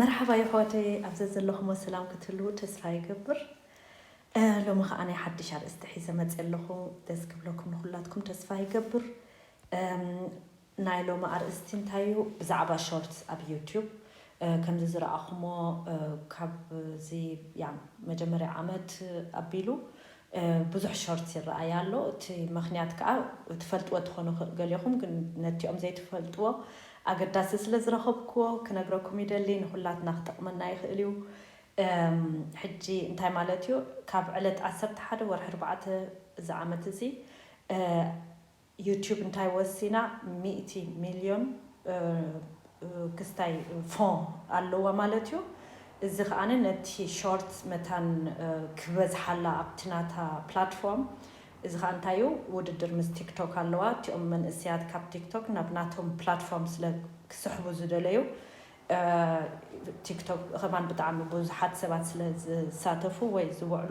መርሓባ የሕዋተይ፣ ኣብ ዘዘለኹሞ ሰላም ክትህልዉ ተስፋ ይገብር። እ፣ ሎሚ ኸኣ ናይ ሓድሽ ኣርእስቲ ሒዘ መጽእ ኣለኹ። ደስ ክብለኩም፣ ንኹላትኩም ተስፋ ይገብር። እም፣ ናይ ሎሚ ኣርእስቲ እንታይ እዩ? ብዛዕባ ሾርትስ ኣብ ዩቲዩብ። እ፣ ከምዚ ዝረኣኹሞ፣ እ፣ ካብ እዚ፣ ያ፣ መጀመርያ ዓመት ኣቢሉ፣ እ፣ ብዙሕ ሾርትስ ይረኣይ ኣሎ። እቲ ምኽንያት ከኣ ትፈልጥዎ ትኾኑ ኽ-፣ ገሊኹም፣ ግን ነቲኦም ዘይትፈልጥዎ ኣገዳሲ ስለ ዝረኸብክዎ ክነግረኩም ይደሊ። ንኹላትና ክጠቕመና ይኽእል እዩ። እም፣ ሕጂ እንታይ ማለት እዩ? ካብ ዕለት ዓሰርተ ሓደ ወርሒ ኣርባዕተ እዚ ዓመት እዚ፣ እ፣ ዩቲዩብ እንታይ ወሲና? ሚእቲ ሚልዮን፣ እ፣ እ፣ ክስታይ ፎን ኣለዋ ማለት እዩ። እዚ ከኣ ነቲ ሾርት መታን፣ እ፣ ክበዝሓላ ኣብቲ ናታ ፕላትፎርም። እዚ ከኣ እንታይ እዩ? ውድድር ምስ ቲክቶክ ኣለዋ። እቲኦም መንእሰያት ካብ ቲክቶክ ናብ ናቶም ፕላትፎርም ስለ ክስሕቡ ዝደለዩ፣ እ፣ ቲክቶክ ከማን ብጣዕሚ ብዙሓት ሰባት ስለ ዝሳተፉ ወይ ዝውዕሉ፣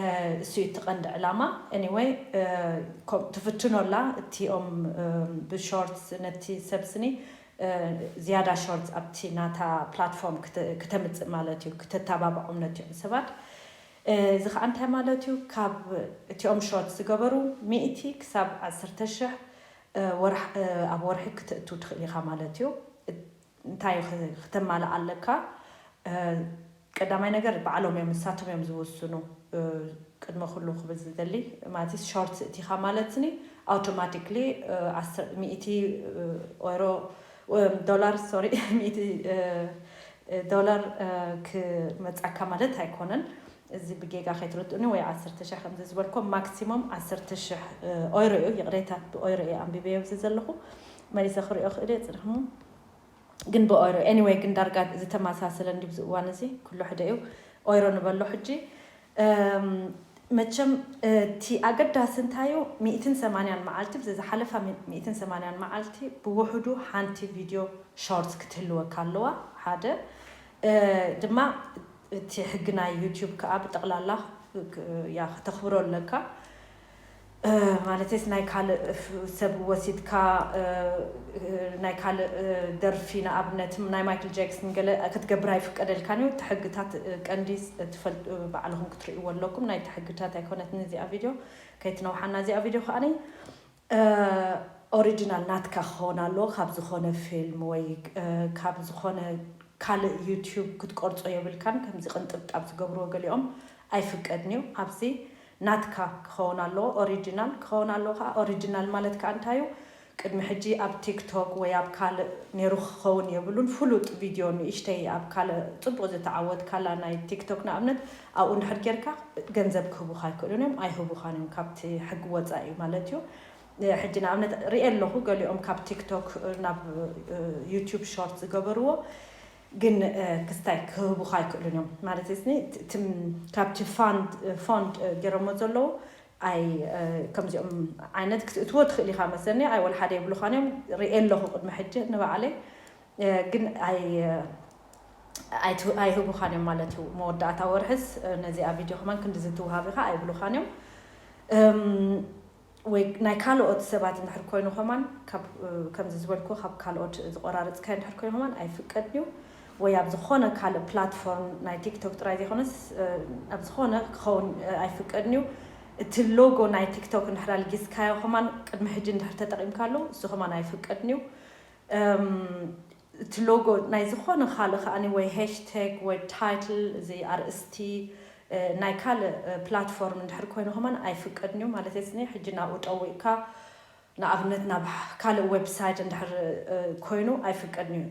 እ፣ እሱ እዩ እቲ ቀንዲ ዕላማ። ኤኒወይ፣ እ፣ ኮ-፣ ትፍትኖ ኣላ። እቲኦም፣ እ፣ ብሾርትስ ነቲ ሰብ ስኒ፣ እ፣ ዝያዳ ሾርትስ ኣብቲ ናታ ፕላትፎርም ክተ-፣ ክተምጽእ ማለት እዩ፣ ክተተባብዖም ነቲኦም ሰባት። እ፣ እዚ ኸኣ እንታይ ማለት እዩ? ካብ እቲኦም ሾርትስ ዝገበሩ ሚእቲ ክሳብ ዓሰርተ ሽሕ፣ እ፣ ወርሕ-፣ እ፣ ኣብ ወርሒ ክተእቱ ትኽእል ኢኻ ማለት እዩ። እ-፣ እንታይ ኽ-፣ ክተማልእ ኣለካ? እ፣ ቀዳማይ ነገር ባዕሎም እዮም፣ ንሳቶም እዮም ዝውስኑ። እ፣ ቅድሚ ኩሉ ክብል ዝደሊ፣ ማለት ሾርት እቲኻ ማለትኒ ኣውቶማቲክሊ፣ እ፣ ዓሰርተ፣ ሚእቲ፣ እ፣ ኦይሮ፣ እ፣ ዶላር፣ ሶሪ፣ ሚእቲ፣ እ፣ እ፣ ዶላር፣ እ፣ ክመጻካ ማለት ኣይኮነን። እዚ ብጌጋ ከይትርድኡኒ፣ ወይ ዓሰርተ ሽሕ ከምዚ ዝበልኮ፣ ማክሲሞም ዓሰርተ ሽሕ፣ እ፣ ኦይሮ እዩ። ይቕሬታ፣ ብኦይሮ እየ ኣንቢበዮ እዚ ዘለኹ። መሊሰ ክሪኦ ክእል እየ፣ ጽንሕሙ። ግን ብኦይሮ፣ ኤኒወይ፣ ግን ዳርጋ ዝተመሳሰለ እንዲ ብዚ እዋን እዚ ኩሉ ሕደ እዩ። ኦይሮ ንበሎ ሕጂ። እም፣ መቸም እቲ ኣገዳሲ እንታይ እዩ? ሚእትን ሰማንያን መዓልቲ፣ ብዚ ዝሓለፋ ሚ-፣ ሚእትን ሰማንያን መዓልቲ ብውሕዱ ሓንቲ ቪድዮ ሾርትስ ክትህልወካ ኣለዋ። ሓደ፣ እ፣ ድማ እቲ ሕጊ ናይ ዩቲዩብ ከኣ ብጠቕላላ ክ-፣ ያ፣ ከተኽብሮ ኣለካ። እ፣ ማለትስ ናይ ካልእ ፍ-፣ ሰብ ወሲድካ፣ እ፣ እ፣ ናይ ካልእ፣ እ፣ ደርፊ ንኣብነት ናይ ማይክል ጃክሰን ገለ ክትገብር ኣይፍቀደልካን እዩ። እቲ ሕግታት፣ እ፣ ቀንዲ ስ-፣ ትፈልጡ፣ ባዕልኹም ክትርእይዎ ኣለኩም። ናይቲ ሕግታት ኣይኮነትን እዚኣ ቪድዮ፣ ከይትነውሓና እዚኣ ቪድዮ ከኣኒ። እ፣ ኦሪጂናል ናትካ ክኸውን ኣለዎ። ካብ ዝኾነ ፊልም ወይ፣ እ፣ ካብ ዝኾነ ካልእ ዩቲዩብ ክትቆርጾ የብልካን። ከምዚ ቅንጥብጣብ ዝገብርዎ ገሊኦም ኣይፍቀድን እዩ። ኣብዚ ናትካ ክኸውን ኣለዎ፣ ኦሪጂናል ክኸውን ኣለዎ። ከኣ ኦሪጂናል ማለት ከኣ እንታይ እዩ? ቅድሚ ሕጂ ኣብ ቲክቶክ ወይ ኣብ ካልእ ነይሩ ክኸውን የብሉን። ፍሉጥ ቪድዮ ንእሽተይ ኣብ ካልእ ጽቡቕ ዝተዓወትካላ ናይ ቲክቶክ ንኣብነት፣ ኣብኡ እንድሕር ጌርካ ገንዘብ ክህቡኻ ኣይክእሉን እዮም፣ ኣይህቡኻን እዮም። ካብቲ ሕጊ ወጻኢ እዩ ማለት እዩ። እ፣ ሕጂ ንኣብነት ርእየ ኣለኹ፣ ገሊኦም ካብ ቲክቶክ ናብ፣ እ፣ ዩቲዩብ ሾርት ዝገበርዎ፣ ግን፣ እ፣ ክስታይ ክህቡኻ ኣይክእሉን እዮም። ማለት ስኒ፣ ት-፣ ትም-፣ ካብቲ ፋንድ፣ እ፣ ፎንድ፣ እ፣ ገይሮሞ ዘለዉ፣ ኣይ፣ እ፣ ከምዚኦም ዓይነት ክትእትዎ ትኽእል ኢኻ መሰኒ፣ ኣይ ወላ ሓደ የብሉኻን እዮም። ርእየ ኣለኹ ቅድሚ ሕጂ ንባዕለይ፣ እ፣ ግን ኣይ-፣ ኣይት-፣ ኣይህቡኻን እዮም ማለት እዩ። መወዳእታ ወርሕስ፣ እ፣ ነዚኣ ቪድዮ ከማን ክንዲ ዝትውሃብ ኢኻ ኣይብሉኻን እዮም። እም፣ ወይ ናይ ካልኦት ሰባት እንድሕር ኮይኑ ከማን፣ ካብ፣ እ፣ ከምዚ ዝበልኩ፣ ካብ ካልኦት ዝቆራረጽካዮ እንድሕር ኮይኑ ከማን ኣይፍቀድን እዩ። ወይ ኣብ ዝኾነ ካልእ ፕላትፎርም፣ ናይ ቲክቶክ ጥራይ ዘይኮነስ፣ እ፣ ኣብ ዝኾነ ክኸውን፣ እ፣ ኣይፍቀድን እዩ። እቲ ሎጎ ናይ ቲክቶክ እንድሕር ኣልጊስካዮ ከማን ቅድሚ ሕጂ እንድሕር ተጠቒምካሉ፣ እሱ ከማን ኣይፍቀድን እዩ። እም፣ እቲ ሎጎ ናይ ዝኾነ ካልእ ከኣኒ ወይ ሃሽታግ ወይ ታይትል፣ እዚ ኣርእስቲ፣ እ፣ ናይ ካልእ፣ እ፣ ፕላትፎርም እንድሕር ኮይኑ ከማን ኣይፍቀድን እዩ። ማለት ስኒ ሕጂ ናብኡ ጠዊቕካ ንኣብነት ናብ ካልእ ዌብሳይት እንድሕር፣ እ፣ ኮይኑ ኣይፍቀድን እዩ።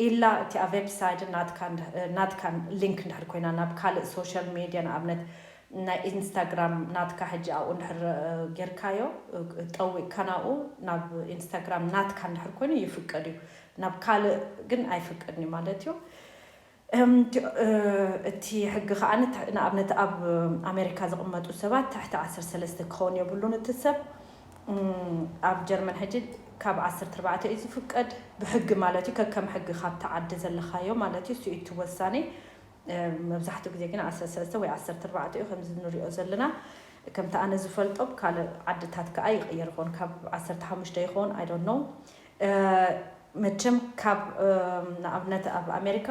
ኢላ እቲ ኣብ ዌብሳይት ናትካ እንድ-፣ እ፣ ናትካ ሊንክ እንድሕር ኮይና ናብ ካልእ ሶሻል ሜድያ ንኣብነት ናይ ኢንስታግራም ናትካ ሕጂ ኣብኡ እንድሕር፣ እ፣ ጌርካዮ፣ እ፣ ጠዊቕካ ናብኡ ናብ ኢንስታግራም ናትካ እንድሕር ኮይኑ ይፍቀድ እዩ። ናብ ካልእ ግን ኣይፍቀድን እዩ ማለት እዩ። እም፣ እቲ፣ እ፣ እቲ ሕጊ ከኣ ንት-፣ ንኣብነት ኣብ ኣሜሪካ ዝቕመጡ ሰባት ትሕቲ ዓሰርተ ሰለስተ ክኸውን የብሉን። እቲ ሰብ፣ እም፣ ኣብ ጀርመን ሕጂ ካብ ዓሰርተ ኣርባዕተ እዩ ዝፍቀድ ብሕጊ ማለት እዩ። ከከም ሕጊ ካብቲ ዓዲ ዘለኻዮ ማለት እዩ። እሱ እዩ እቲ ወሳኔ። እ፣ መብዛሕትኡ ግዜ ግን ዓሰርተ ሰለስተ ወይ ዓሰርተ ኣርባዕተ እዩ ከምዚ ንሪኦ ዘለና። ከምቲ ኣነ ዝፈልጦ፣ ኣብ ካልእ ዓድታት ከኣ ይቕየር ይኸውን፣ ካብ ዓሰርተ ሓሙሽተ ይኸውን፣ I don't know። እ፣ መቸም ካብ ንኣብነት ኣብ ኣሜሪካ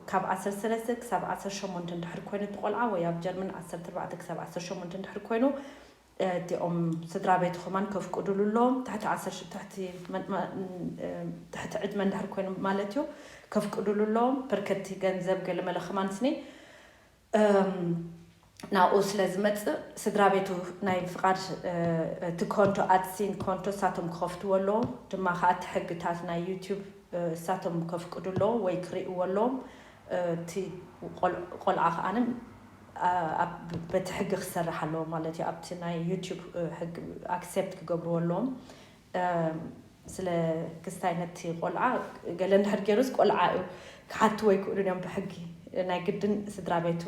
ካብ ዓሰርተ ሰለስተ ክሳብ ዓሰርተ ሸሞንተ እንድሕር ኮይኑ እቲ ቆልዓ ወይ ኣብ ጀርመን ዓሰርተ ኣርባዕተ ክሳብ ዓሰርተ ሸሞንተ እንድሕር ኮይኑ እቲኦም ስድራ ቤቱ ከማን ከፍቅዱሉ ኣለዎም። ትሕቲ ዓሰርተ ትሕቲ ዕድመ እንድሕር ኮይኑ ማለት እዩ ከፍቅዱሉ ኣለዎም። በርከቲ ገንዘብ ገለመለ ከማን ስኒ ናብኡ ስለ ዝመፅእ ስድራ ቤቱ ናይ ፍቓድ እቲ ኮንቶ ኣድሲን ኮንቶ እሳቶም ክኸፍትዎ ኣለዎም። ድማ ከዓ እቲ ሕግታት ናይ ዩቲዩብ እሳቶም ከፍቅዱ ኣለዎም ወይ ክርእይዎ ኣለዎም። እቲ ቆልዓ ከዓንም በቲ ሕጊ ክሰርሕ ኣለዎ ማለት እዩ። ኣብቲ ናይ ዩቲዩብ ሕጊ ኣክሴፕት ክገብርዎ ኣለዎም። ስለ ክስታይ ነቲ ቆልዓ ገለ እንድሕር ገይሩስ ቆልዓ እዩ ክሓትዎ ኣይክእሉን እዮም ብሕጊ። ናይ ግድን ስድራ ቤቱ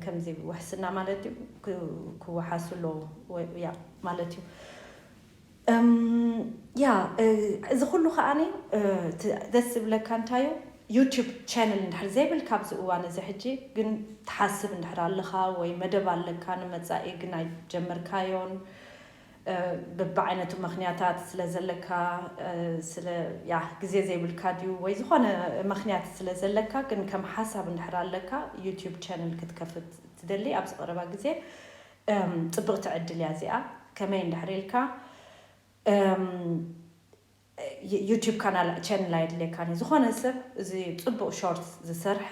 ከምዚ ውሕስና ማለት እዩ ክወሓሱ ኣለዎ ማለት እዩ። ያ እዚ ኩሉ ከዓኒ ደስ ዝብለካ እንታዩ ዩቲዩብ ቻነል እንድሕር ዘይብልካ ኣብዚ እዋን እዚ ሕጂ ግን ትሓስብ እንድሕር ኣለኻ ወይ መደብ ኣለካ ንመፃኢ ግን ኣይጀመርካዮን በብዓይነቱ ምኽንያታት ስለ ዘለካ ስለ ያ ግዜ ዘይብልካ ድዩ ወይ ዝኾነ ምኽንያት ስለ ዘለካ ግን ከም ሓሳብ እንድሕር ኣለካ ዩቲዩብ ቻነል ክትከፍት ትደሊ ኣብዚ ቀረባ ግዜ ፅብቕቲ ዕድል እያ እዚኣ። ከመይ እንድሕር ኢልካ ዩቲዩብ ካናል ቻነል ኣየድልየካን እዩ። ዝኾነ ሰብ እዚ ፅቡቕ ሾርት ዝሰርሐ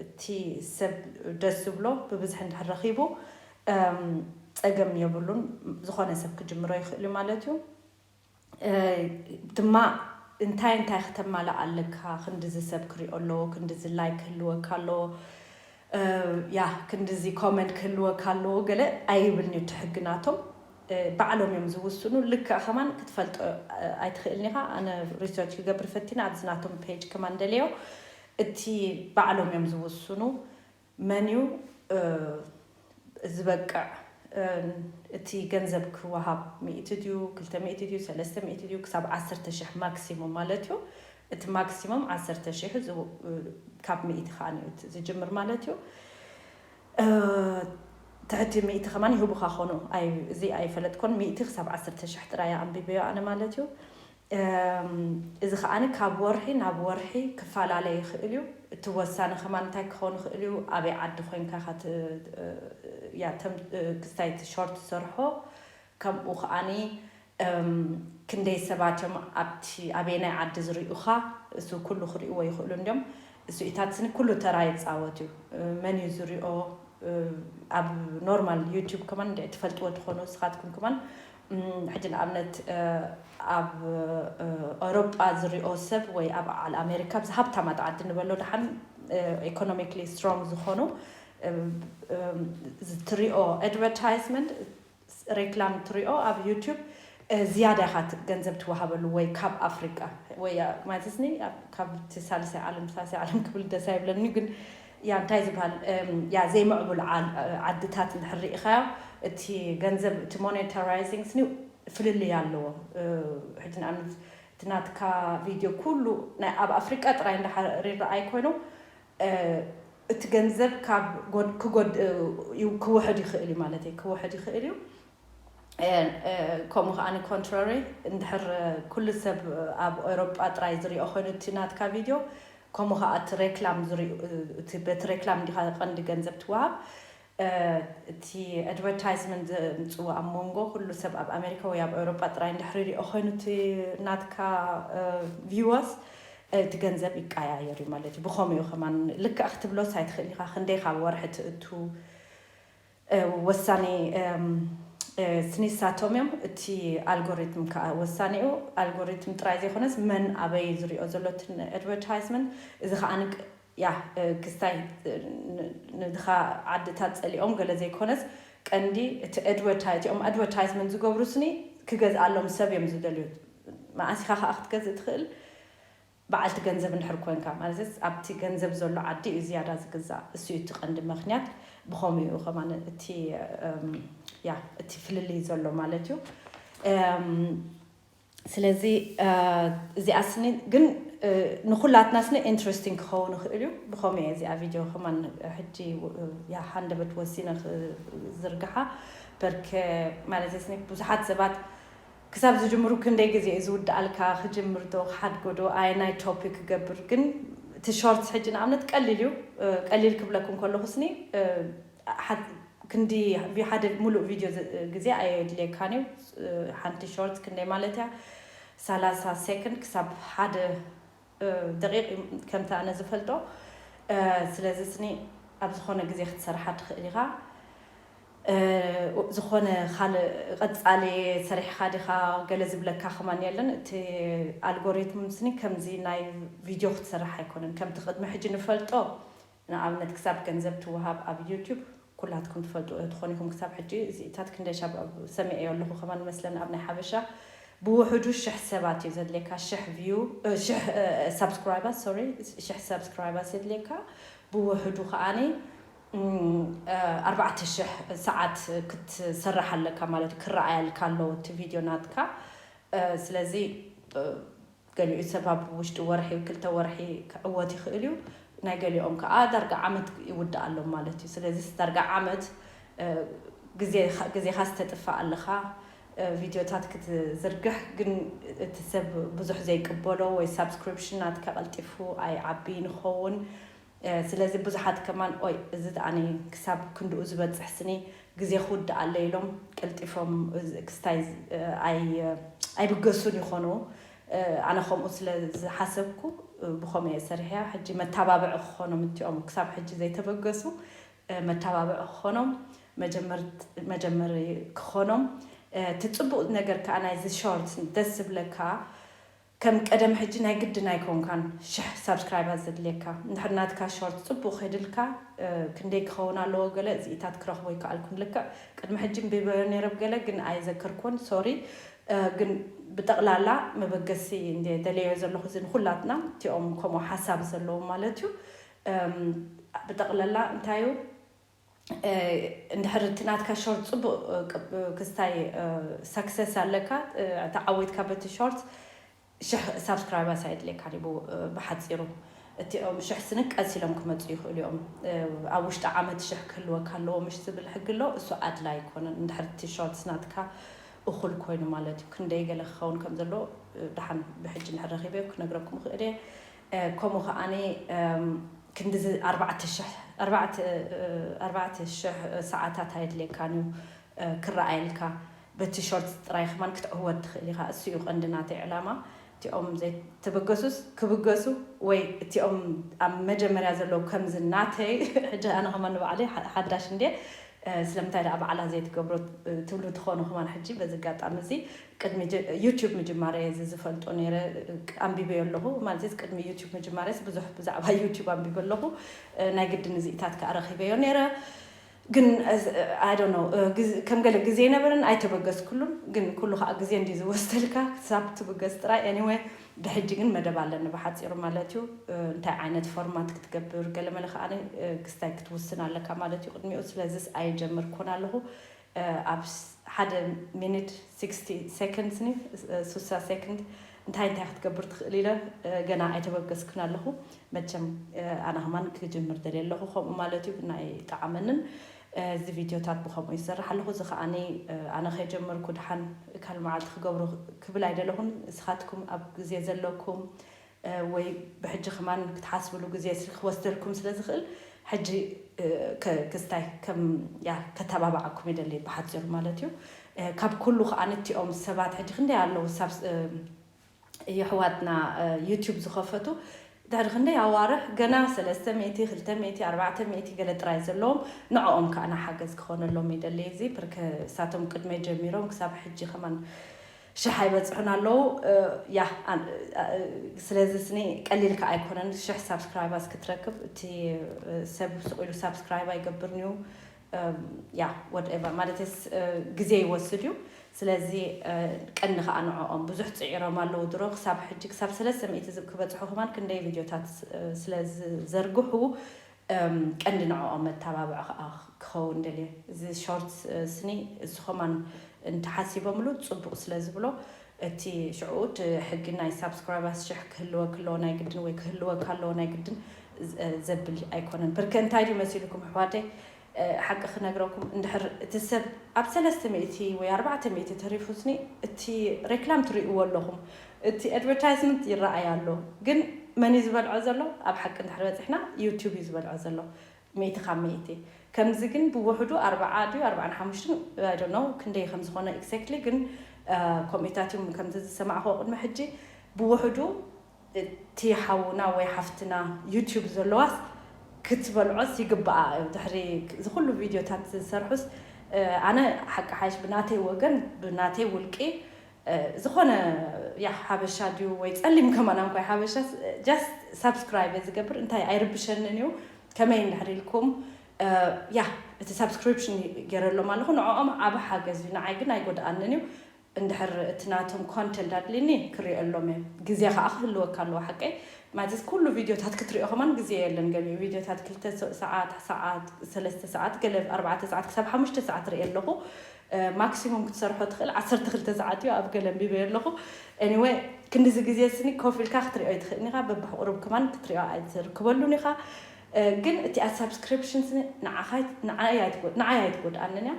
እቲ ሰብ ደስ ዝብሎ ብብዝሒ እንድሕር ረኺቡ ፀገም የብሉን። ዝኾነ ሰብ ክጅምሮ ይኽእል እዩ ማለት እዩ። ድማ እንታይ እንታይ ክተማልእ ኣለካ፣ ክንድዚ ሰብ ክሪኦ ኣለዎ፣ ክንድዚ ላይክ ክህልወካ ኣለዎ፣ ያ ክንድዚ ኮመንት ክህልወካ ኣለዎ ገለ ኣይብልን እዩ እቲ ሕጊ ናቶም። ባዕሎም እዮም ዝውስኑ። ልክዕ ከማን ክትፈልጦ ኣይትኽእልን ኢኻ። ኣነ ሪሰርች ክገብር ፈቲነ ኣብዚ ናቶም ፔጅ ከማን ደለዮ እቲ ባዕሎም እዮም ዝውስኑ። መን እዩ ዝበቅዕ እቲ ገንዘብ ክወሃብ ሚእቲ ድዩ ክልተ ሚእቲ ድዩ ሰለስተ ሚእቲ ድዩ ክሳብ ዓሰርተ ሽሕ ማክሲሙም ማለት እዩ። እቲ ማክሲሙም ዓሰርተ ሽሕ ካብ ሚእቲ ከዓ እዩ ዝጅምር ማለት እዩ። ትሕቲ ሚእቲ ከማን ይህቡኻ ኾኑ እዚ ኣይፈለጥኮን። ሚእቲ ክሳብ ዓሰርተ ሽሕ ጥራይ ኣንቢበዮ ኣነ ማለት እዩ። እዚ ከዓኒ ካብ ወርሒ ናብ ወርሒ ክፈላለ ይኽእል እዩ። እቲ ወሳኒ ከማን እንታይ ክኸውን ይኽእል እዩ፣ ኣበይ ዓዲ ኮይንካ ክስታይ እቲ ሾርት ትሰርሖ፣ ከምኡ ከዓኒ ክንደይ ሰባት እዮም ኣብቲ ኣበየናይ ዓዲ ዝሪኡኻ፣ እሱ ኩሉ ክሪእዎ ይኽእሉ እንዲዮም። እሱኢታት ስኒ ኩሉ ተራ ይፃወት እዩ። መን እዩ ዝሪኦ ኣብ ኖርማል ዩቲዩብ ከማን እንደ ትፈልጥዎ ትኾኑ ንስኻትኩም ከማን ሕጂ ንኣብነት ኣብ ኣውሮጳ ዝሪኦ ሰብ ወይ ኣብ ዓል ኣሜሪካ ኣብዚ ሃብታማት ዓዲ ንበሎ ደሓን ኢኮኖሚክሊ ስትሮንግ ዝኾኑ ትሪኦ ኣድቨርታይዝመንት ሬክላም ትሪኦ ኣብ ዩቲዩብ ዝያዳ ኢኻ ገንዘብ ትወሃበሉ ወይ ካብ ኣፍሪቃ ወይ ማለትስኒ ካብቲ ሳልሳይ ዓለም ሳልሳይ ዓለም ክብል ደስ ኣይብለኒ ግን ያ እንታይ ዝበሃል ያ ዘይምዕቡል ዓድታት እንድሕር ርኢኻዮ እቲ ገንዘብ እቲ ሞኔታራይዚንግ ስኒ ፍልልይ ኣለዎ። ሕጂ ንኣብነት እቲ ናትካ ቪድዮ ኩሉ ናይ ኣብ ኣፍሪቃ ጥራይ እንዳሓሪር ኣይኮይኑ እቲ ገንዘብ ካብ ክጎድ ክውሕድ ይኽእል እዩ ማለት እዩ ክውሕድ ይኽእል እዩ። ከምኡ ከዓ ኮንትራሪ እንድሕር ኩሉ ሰብ ኣብ ኤሮጳ ጥራይ ዝሪኦ ኮይኑ እቲ ናትካ ቪድዮ ከምኡ ከዓ እቲ ሬክላም ዝሪኡ እቲ በቲ ሬክላም እንዲካ ቀንዲ ገንዘብ ትወሃብ እቲ ኣድቨርታይዝመንት ዘምፅዎ ኣብ መንጎ ኩሉ ሰብ ኣብ ኣሜሪካ ወይ ኣብ ኤውሮጳ ጥራይ እንድሕር ይሪኦ ኮይኑ እቲ ናትካ ቪወስ እቲ ገንዘብ ይቀያየር እዩ ማለት እዩ። ብኸምኡ ከማን ልክዕ ክትብሎስ ኣይትኽእል ኢኻ። ክንደይ ካብ ወርሒ ትእቱ ወሳኒ ስኒሳቶም እዮም። እቲ ኣልጎሪትም ከዓ ወሳኒ እዩ። ኣልጎሪትም ጥራይ ዘይኮነስ መን ኣበይ ዝሪኦ ዘሎ እቲ ኣድቨርታይዝመንት እዚ ከዓ ያ ክስታይ ንድኻ ዓድታት ፀሊኦም ገለ ዘይኮነስ ቀንዲ እቲ ኣድቨርታይ እቲኦም ኣድቨርታይዝመንት ዝገብሩ ስኒ ክገዝኣሎም ሰብ እዮም ዝደልዩ። መዓስ ኢኻ ከዓ ክትገዝእ ትኽእል? በዓልቲ ገንዘብ እንድሕር ኮንካ ማለት ኣብቲ ገንዘብ ዘሎ ዓዲ እዩ ዝያዳ ዝግዛእ። እሱ እዩ እቲ ቀንዲ ምክንያት። ብኸምኡ እዩ ከማን እቲ ያ እቲ ፍልልይ ዘሎ ማለት እዩ። ስለዚ እዚኣ ስኒ ግን ንኩላትና ስኒ ኢንትረስቲንግ ክኸውን ይኽእል እዩ። ብኸምኡ እየ እዚኣ ቪድዮ ከማን ሕጂ ሃንደበት ወሲነ ዝርግሓ በርከ ማለት ስኒ ብዙሓት ሰባት ክሳብ ዝጅምሩ ክንደይ ግዜ እዩ ዝውድኣልካ? ክጅምር ዶ ክሓድጎ ዶ ኣየናይ ቶፒክ ክገብር? ግን እቲ ሾርትስ ሕጂ ንኣብነት ቀሊል እዩ። ቀሊል ክብለኩም ከለኹ ስኒ ክንዲ ሓደ ሙሉእ ቪድዮ ግዜ ኣየድልየካን እዩ። ሓንቲ ሾርት ክንደይ ማለት እያ? ሰላሳ ሴኮንድ ክሳብ ሓደ ደቂቕ ከምቲ ኣነ ዝፈልጦ። ስለዚ ስኒ ኣብ ዝኾነ ግዜ ክትሰርሓ ትኽእል ኢኻ። ዝኾነ ካልእ ቀጻሊ ሰሪሕኻ ዲኻ ገለ ዝብለካ ከማን የለን። እቲ ኣልጎሪትም ስኒ ከምዚ ናይ ቪድዮ ክትሰርሕ ኣይኮነን። ከምቲ ቅድሚ ሕጂ ንፈልጦ ንኣብነት ክሳብ ገንዘብ ትወሃብ ኣብ ዩቱብ ኩላትኩም ትፈልጡ ትኾን ኢኹም። ክሳብ ሕጂ እዚታት ክንደይ ሻብ ሰሚዐዮ ኣለኹ ከማን መስለን ኣብ ናይ ሓበሻ ብውሕዱ ሽሕ ሰባት እዩ ዘድልየካ፣ ሽሕ ቪው፣ ሽሕ ሳብስክራይበርስ፣ ሶሪ፣ ሽሕ ሳብስክራይበርስ የድልየካ። ብውሕዱ ከዓኒ ኣርባዕተ ሽሕ ሰዓት ክትሰርሕ ኣለካ ማለት እዩ። ክረኣየልካ ኣለዎ እቲ ቪድዮ ናትካ። ስለዚ ገሊኡ ሰብ ኣብ ውሽጢ ወርሒ ክልተ ወርሒ ክዕወት ይኽእል እዩ። ናይ ገሊኦም ከዓ ዳርጋ ዓመት ይውዳእ ኣሎም ማለት እዩ። ስለዚ ዳርጋ ዓመት ግዜኻ ዝተጥፋእ ኣለኻ ቪድዮታት ክትዝርግሕ፣ ግን እቲ ሰብ ብዙሕ ዘይቅበሎ ወይ ሳብስክሪፕሽን ናትካ ቀልጢፉ ኣይዓቢ ንኸውን። ስለዚ ብዙሓት ከማን ኦይ እዚ ደኣኒ ክሳብ ክንድኡ ዝበፅሕ ስኒ ግዜ ክውድእ ኣለ ኢሎም ቀልጢፎም ክስታይ ኣይብገሱን ይኾኑ። ኣነ ከምኡ ስለ ዝሓሰብኩ ብኸምኡ እየ ሰሪሐያ። ሕጂ መተባብዒ ክኾኖም እቲኦም ክሳብ ሕጂ ዘይተበገሱ መተባብዒ ክኾኖም መጀመሪ ክኾኖም። እቲ ፅቡቕ ነገር ከዓ ናይዚ ሾርት ደስ ዝብለካ ከም ቀደም ሕጂ ናይ ግድን ኣይኮንካን ሽሕ ሳብስክራይባት ዘድልየካ። እንድሕር ናትካ ሾርት ጽቡቕ ከይድልካ ክንደይ ክኸውን ኣለዎ ገለ እዚኢታት ክረኽቦ ይከኣልኩን። ልክዕ ቅድሚ ሕጂ እንቢበዮ ነይረ ብገለ ግን ኣይዘከርኩን፣ ሶሪ። ግን ብጠቕላላ መበገሲ እንደ ደለዮ ዘለኹ እዚ ንኹላትና እቲኦም ከምኡ ሓሳብ ዘለዎም ማለት እዩ። ብጠቕላላ እንታይ እዩ እንድሕር እቲ ናትካ ሾርት ጽቡቕ ክስታይ ሰክሰስ ኣለካ ተዓወትካ በቲ ሾርት ሽሕ ሳብስክራይበርስ ኣየድልየካን እዩ። ብሓፂሩ እቲኦም ሽሕ ስኒ ቀስ ኢሎም ክመፁ ይኽእሉ እዮም። ኣብ ውሽጢ ዓመት ሽሕ ክህልወካ ኣለዎ ምሽ ዝብል ሕጊ ኣሎ። እሱ ኣድላ ኣይኮነን። እንድሕር እቲ ሾርትስ ናትካ እኹል ኮይኑ ማለት እዩ። ክንደይ ገለ ክኸውን ከም ዘለዎ ድሓን ብሕጂ እንድሕር ረኺበ ክነግረኩም ይኽእል እየ። ከምኡ ከዓኒ ክንዲ ኣርባዕተ ሽሕ ኣርባዕተ ሽሕ ሰዓታት ኣየድልየካን እዩ ክረኣየልካ። በቲ ሾርት ጥራይ ከማን ክትዕወት ትኽእል ኢኻ። እሱ እዩ ቀንዲ ናተይ ዕላማ። እቲኦም ዘይተበገሱስ ክብገሱ ወይ እቲኦም ኣብ መጀመርያ ዘለዉ ከምዚ ናተይ ሕጂ ኣነ ከማን ንባዕለይ ሓዳሽ እንድየ ስለምንታይ ደኣ ባዕላ ዘይትገብሮ ትብሉ ትኾኑ ከማን ሕጂ በዚ ኣጋጣሚ እዚ ቅድሚ ዩቱብ ምጅማረይ እዚ ዝፈልጦ ነይረ ኣንቢበዮ ኣለኹ ማለት ቅድሚ ዩቱብ ምጅማረይስ ብዙሕ ብዛዕባ ዩቱብ ኣንቢበ ኣለኹ ናይ ግድን እዚኢታት ከዓ ረኺበዮ ነይረ ግን I don't know ከም ገለ ግዜ ነበርን ኣይተበገስኩሉን ግን ኩሉ ከዓ ግዜ እንዲ ዝወስደልካ ክሳብ ትብገስ ጥራይ anyway ብሕጂ ግን መደብ ኣለኒ ብሓፂሩ ማለት እዩ እንታይ ዓይነት ፎርማት ክትገብር ገለ መለ ከዓ ክስታይ ክትውስን ኣለካ ማለት እዩ ቅድሚኡ ስለዚስ ኣይጀምር ኮን ኣለኹ ኣብ ሓደ ሚኒት ስክስቲ ሰኮንድስ ኒ ሱሳ ሰኮንድ እንታይ እንታይ ክትገብር ትኽእል ኢለ ገና ኣይተበገስኩን ኣለኹ መቸም ኣነ ከማን ክጅምር ደልየ ኣለኹ ከምኡ ማለት እዩ ግን ኣይጠዓመንን እዚ ቪድዮታት ብኸምኡ ይሰርሕ ኣለኹ እዚ ከዓኒ ኣነ ከይጀመርኩ ድሓን ካል መዓልቲ ክገብሮ ክብል ኣይደለኹን እስኻትኩም ኣብ ግዜ ዘለኩም ወይ ብሕጂ ከማን ክትሓስብሉ ግዜ ክወስደልኩም ስለ ዝኽእል ሕጂ ክስታይ ከም ያ ከተባባዓኩም ይደሊ ብሓፂሩ ማለት እዩ ካብ ኩሉ ከዓ ንቲኦም ሰባት ሕጂ ክንደይ ኣለዉ የሕዋትና ዩቱብ ዝኸፈቱ ድሕሪ ክንደይ ኣዋርሕ ገና ሰለስተ ሚእቲ ክልተ ሚእቲ ኣርባዕተ ሚእቲ ገለ ጥራይ ዘለዎም ንዕኦም ከዓ ንሓገዝ ክኾነሎም ይደሊ እዚ ብርከ ሳቶም ቅድመ ጀሚሮም ክሳብ ሕጂ ከማን ሽሕ ኣይበፅሑን ኣለዉ ያ ስለዚ ስኒ ቀሊል ከዓ ኣይኮነን ሽሕ ሳብስክራይባስ ክትረክብ እቲ ሰብ ስቕ ኢሉ ሳብስክራይብ ኣይገብርን እዩ ያ ወድኤቨር ማለትስ ግዜ ይወስድ እዩ ስለዚ ቀንዲ ከዓ ንዕኦም ብዙሕ ፅዒሮም ኣለዉ ድሮ ክሳብ ሕጂ ክሳብ ሰለስተ ሚእቲ ዝብ ክበፅሑ ከማን ክንደይ ቪድዮታት ስለ ዝዘርግሑ ቀንዲ ንዕኦም መተባብዒ ከዓ ክኸውን ደልየ እዚ ሾርት ስኒ እሱ ከማን እንተሓሲቦምሉ ፅቡቕ ስለ ዝብሎ እቲ ሽዑ እቲ ሕጊ ናይ ሳብስክራይባስ ሽሕ ክህልወ ክለዎ ናይ ግድን ወይ ክህልወ ካለዎ ናይ ግድን ዘብል ኣይኮነን ብርከ እንታይ ድዩ መሲልኩም ኣሕዋተይ ሓቂ ክነግረኩም እንድሕር እቲ ሰብ ኣብ ሰለስተ ሚእቲ ወይ ኣርባዕተ ሚእቲ ተሪፉስኒ እቲ ሬክላም ትርእይዎ ኣለኹም፣ እቲ ኣድቨርታይዝመንት ይረኣይ ኣሎ። ግን መን እዩ ዝበልዖ ዘሎ? ኣብ ሓቂ እንድሕር በፂሕና ዩቲዩብ እዩ ዝበልዖ ዘሎ ሚእቲ ካብ ሚእቲ። ከምዚ ግን ብውሕዱ ኣርባዓ ድዩ ኣርባዓን ሓሙሽተን I don't know ክንደይ ከም ዝኾነ exactly፣ ግን ኮሚታት እዮም ከምዚ ዝሰማዕክዎ ቅድሚ ሕጂ ብውሕዱ እቲ ሓውና ወይ ሓፍትና ዩቲዩብ ዘለዋስ ክትበልዖስ ይግባኣ። ድሕሪ እዚ ኩሉ ቪድዮታት ዝሰርሑስ ኣነ ሓቂ ሓይሽ ብናተይ ወገን ብናተይ ውልቂ ዝኾነ ያ ሓበሻ ድዩ ወይ ፀሊም ከማን እንኳ ሓበሻ just ሳብስክራይብ ዝገብር እንታይ ኣይርብሸንን እዩ። ከመይ እንድሕር ኢልኩም ያ እቲ ሳብስክሪፕሽን ገይረሎም ኣለኹ ንዕኦም ዓብ ሓገዝ እዩ ንዓይ ግን ኣይጎድኣንን እዩ። እንድሕር እቲ ናቶም ኮንተንት ኣድልኒ ክሪኦ ኣሎም እየ። ግዜ ከዓ ክህልወካ ኣለዎ ሓቀይ። ማለት ኩሉ ቪድዮታት ክትሪኦ ከማን ግዜ የለን። ገሊኡ ቪድዮታት ክልተ ሰዓት ሰዓት ሰለስተ ሰዓት ገለ ኣርባዕተ ሰዓት ክሳብ ሓሙሽተ ሰዓት ርኢ ኣለኹ። ማክሲሙም ክትሰርሖ ትኽእል ዓሰርተ ክልተ ሰዓት እዩ ኣብ ገለ ኣንቢበዮ ኣለኹ። Anyway ክንድዚ ግዜ ስኒ ኮፍ ኢልካ ክትሪኦ ይትኽእል ኢኻ። በብሕቁሩብ ከማን ክትሪኦ ኣይትርከበሉን ኢኻ። ግን እቲኣ ሳብስክሪፕሽን ስኒ ንዓይ ኣይትጎድኣንን እያ።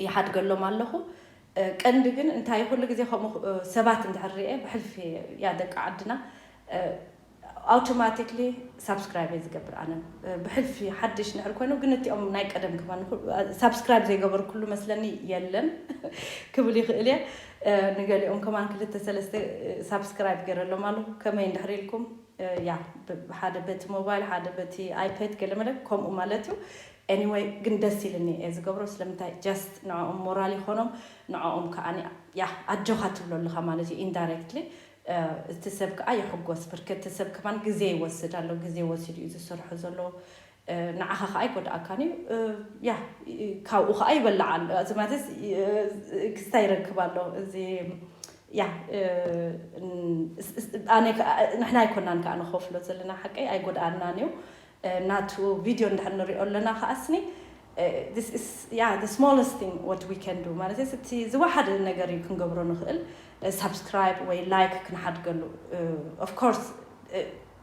ይሓድገሎም ኣለኹ። ቀንዲ ግን እንታይ ኩሉ ግዜ ከምኡ ሰባት እንድሕር ሪኤ ብሕልፊ ያ ደቂ ዓድና ኣውቶማቲክሊ ሳብስክራይብ እየ ዝገብር። ኣነ ብሕልፊ ሓድሽ እንድሕር ኮይኑ ግን እቲኦም ናይ ቀደም ከማን ሳብስክራይብ ዘይገበርኩሉ መስለኒ የለን ክብል ይኽእል እየ። ንገሊኦም ከማን ክልተ ሰለስተ ሳብስክራይብ ገይረሎም ኣለኹ። ከመይ እንድሕር ኢልኩም ያ ሓደ በቲ ሞባይል ሓደ በቲ ኣይፓድ ገለመለ ከምኡ ማለት እዩ። Anyway ግን ደስ ኢልኒ እየ ዝገብሮ። ስለምንታይ just ንዕኦም ሞራል ይኾኖም። ንዕኦም ከዓ ያ ኣጆኻ ትብሎ ኣለኻ ማለት እዩ indirectly። እቲ ሰብ ከዓ ይሕጎስ ብርከ እቲ ሰብ ከማን ግዜ ይወስድ ኣሎ። ግዜ ወሲዱ እዩ ዝሰርሖ ዘሎ። ንዓኻ ከዓ ኣይጎድኣካን እዩ። ያ ካብኡ ከዓ ይበልዕ ኣሎ። እዚ ማለት ክስታ ይረክብ ኣሎ። እዚ ያ ንሕና ኣይኮናን ከዓ ንኸፍሎ ዘለና ሓቀይ ኣይጎድኣናን እዩ። ናቱ ቪድዮ እንድሕር ንሪኦ ኣለና ከዓስኒ ያ smallest thing what we can do ማለት እቲ ዝወሓደ ነገር እዩ ክንገብሮ ንኽእል። ሳብስክራይብ ወይ ላይክ ክንሓድገሉ of course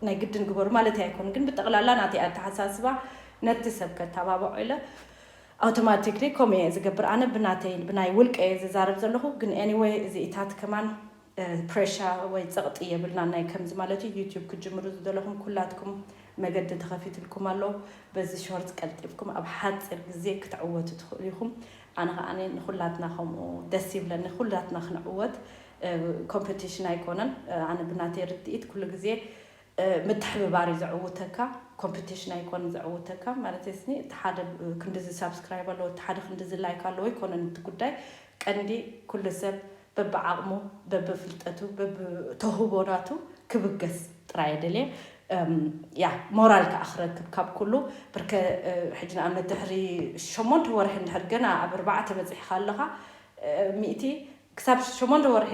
ናይ ግድን ግበሩ ማለት ኣይኮን ግን ብጠቕላላ ናተይ ኣተሓሳስባ ነቲ ሰብ ከተባብዖ ኢለ ኣውቶማቲክሊ ከምኡ እየ ዝገብር። ኣነ ብናተይ ብናይ ውልቀ እየ ዝዛረብ ዘለኹ ግን anyway እዚ ኢታት ከማን ፕሬሻ ወይ ፀቕጢ የብልና ናይ ከምዚ ማለት እዩ። ዩቲዩብ ክጅምሩ ዝደለኹም ኩላትኩም መገዲ ተኸፊትልኩም ኣሎ። በዚ ሾርት ቀልጢፍኩም ኣብ ሓፂር ግዜ ክትዕወቱ ትኽእሉ ኢኹም። ኣነ ከዓ ንኩላትና ከምኡ ደስ ይብለኒ ኩላትና ክንዕወት። ኮምፒቲሽን ኣይኮነን። ኣነ ብናተይ ርድኢት ኩሉ ግዜ ምትሕብባር እዩ ዘዕውተካ። ኮምፒቲሽን ኣይኮን ዘዕውተካ ማለት ስኒ እቲ ሓደ ክንድዚ ሳብስክራይብ ኣለዎ እቲ ሓደ ክንድዚ ላይክ ኣለዎ ኣይኮነን እቲ ጉዳይ። ቀንዲ ኩሉ ሰብ በብዓቕሙ በብፍልጠቱ በብተውህቦ ናቱ ክብገስ ጥራይ የደልየ። ያ ሞራል ከዓ ክረክብ ካብ ኩሉ ብርከ ሕጂ ንኣብነት ድሕሪ ሸሞንተ ወርሒ እንድሕር ገና ኣብ ኣርባዕተ በፂሕካ ኣለኻ ሚእቲ ክሳብ ሸሞንተ ወርሒ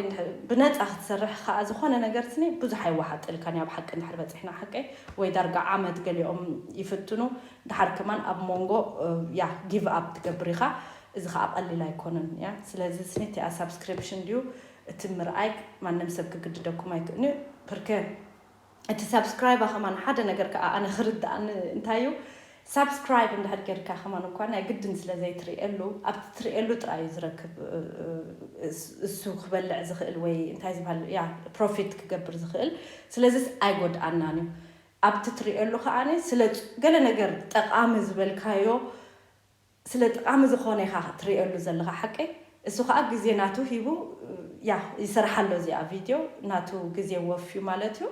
ብነፃ ክትሰርሕ ከዓ ዝኾነ ነገር ስኒ ብዙሕ ኣይወሓጥልካን ኣብ ሓቂ እንድሕር በፂሕና ሓቀይ ወይ ዳርጋ ዓመት ገሊኦም ይፍትኑ ድሓር ከማን ኣብ መንጎ ያ ጊቭ ኣፕ ትገብር ኢኻ። እዚ ከዓ ቀሊል ኣይኮነን ያ ስለዚ ስኒ እቲኣ ሳብስክሪፕሽን ድዩ እቲ ምርኣይ ማንም ሰብ ክግድደኩም ኣይክእልንዩ። ፕርከ እቲ ሳብስክራይባ ከማን ሓደ ነገር ከዓ ኣነ ክርድኣኒ እንታይ እዩ ሳብስክራይብ እንድሕር ጌርካ ከማን እኳ ናይ ግድን ስለ ዘይትርእየሉ ኣብቲ ትርእየሉ ጥራይ እዩ ዝረክብ። እሱ ክበልዕ ዝኽእል ወይ እንታይ ዝበሃል ያ ፕሮፊት ክገብር ዝኽእል ስለዚስ ኣይጎድኣናን እዩ። ኣብቲ ትርእየሉ ከዓኒ ስለ ገለ ነገር ጠቓሚ ዝበልካዮ ስለ ጠቓሚ ዝኾነ ኢኻ ትርእየሉ ዘለኻ ሓቀይ። እሱ ከዓ ግዜ ናቱ ሂቡ ያ ይሰርሓ ኣሎ እዚኣ ቪድዮ ናቱ ግዜ ወፍዩ ማለት እዩ።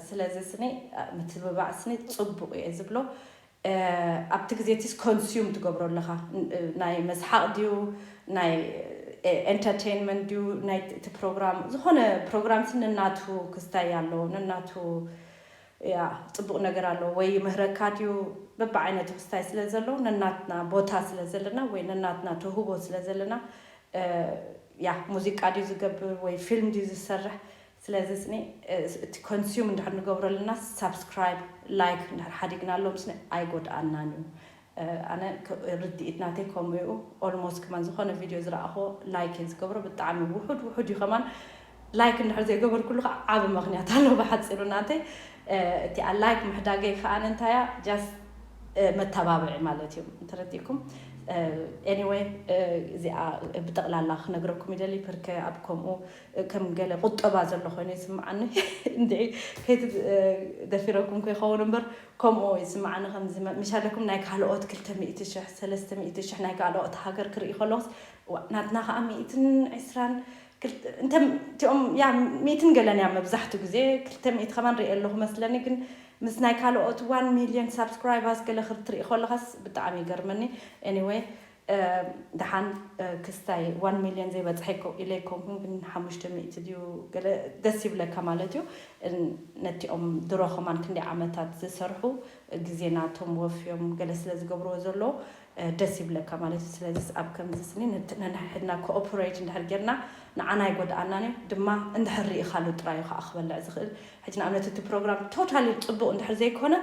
ስለዚ ስኒ ምትብባዕ ስኒ ፅቡቕ እየ ዝብሎ። ኣብቲ ግዜ ቲስ ኮንሱም ትገብሮ ኣለኻ ናይ መስሓቕ ድዩ ናይ ኤንተርቴንመንት ድዩ ናይ እቲ ፕሮግራም ዝኾነ ፕሮግራም ስኒ ናቱ ክስታይ ኣለዎ ነናቱ ያ ፅቡቕ ነገር ኣለዎ ወይ ይምህረካ ድዩ በብዓይነቱ ክስታይ ስለ ዘሎ ነናትና ቦታ ስለ ዘለና ወይ ነናትና ተውህቦ ስለ ዘለና ያ ሙዚቃ ድዩ ዝገብር ወይ ፊልም ድዩ ዝሰርሕ ስለዚ ስኒ እቲ ኮንሱም እንድሕር ንገብረልና ሳብስክራይብ ላይክ እንድሕር ሓዲግናሎም ስኒ ኣይጎድኣናን እዩ። ኣነ ርድኢት ናተይ ከምኡ እዩ። ኦልሞስት ከማን ዝኾነ ቪድዮ ዝረኣኽዎ ላይክ እየ ዝገብሮ ብጣዕሚ ውሑድ ውሑድ እዩ ከማን ላይክ እንድሕር ዘይገበርኩሉ ከዓ ዓብ ምክንያት ኣሎ ብሓፂሩ ናተይ እቲኣ ላይክ ምሕዳገይ ከዓ እንታይ እያ just መተባብዒ ማለት እዩ። ተረዲእኩም? Anyway፣ እዚኣ ብጠቕላላ ክነግረኩም ይደሊ። ፕርከ ኣብ ከምኡ ከም ገለ ቁጠባ ዘሎ ኮይኑ ይስምዓኒ። እንድዒ ከይቲ ደፊረኩም ከይኸውን እምበር ከምኡ ይስምዓኒ። ከምዚ ምሻለኩም ናይ ካልኦት ክልተ ሚእቲ ሽሕ፣ ሰለስተ ሚእቲ ሽሕ ናይ ካልኦት ሃገር ክርኢ ከለኹስ ናትና ከዓ ሚእትን ዕስራን እንተ እቲኦም ያ ሚእትን ገለን እያ መብዛሕቱ ግዜ። ክልተ ሚእቲ ከማን ሪኤ ኣለኹ መስለኒ። ግን ምስ ናይ ካልኦት ዋን ሚልዮን ሳብስክራይባስ ገለ ክትርኢ ከለኻስ ብጣዕሚ ይገርመኒ። Anyway፣ ደሓን ክስታይ ዋን ሚልዮን ዘይበፅሐ ኢለ ኣይኮንኩን፣ ግን ሓሙሽተ ሚእቲ ድዩ ገለ ደስ ይብለካ ማለት እዩ። ነቲኦም ድሮ ከማን ክንደይ ዓመታት ዝሰርሑ ግዜ ናቶም ወፍዮም ገለ ስለ ዝገብርዎ ዘለዉ ደስ ይብለካ ማለት እዩ። ስለዚ ኣብ ከምዚ ስኒ ነንሕድና ኮኦፕሬት እንድሕር ጌርና ንዓና ኣይጎድኣናን እዩ ድማ እንድሕር ርኢኻሉ ጥራይ እዩ ከዓ ክበልዕ ዝኽእል። ሕጂ ንኣብነት እቲ ፕሮግራም ቶታሊ ፅቡቕ እንድሕር ዘይኮነ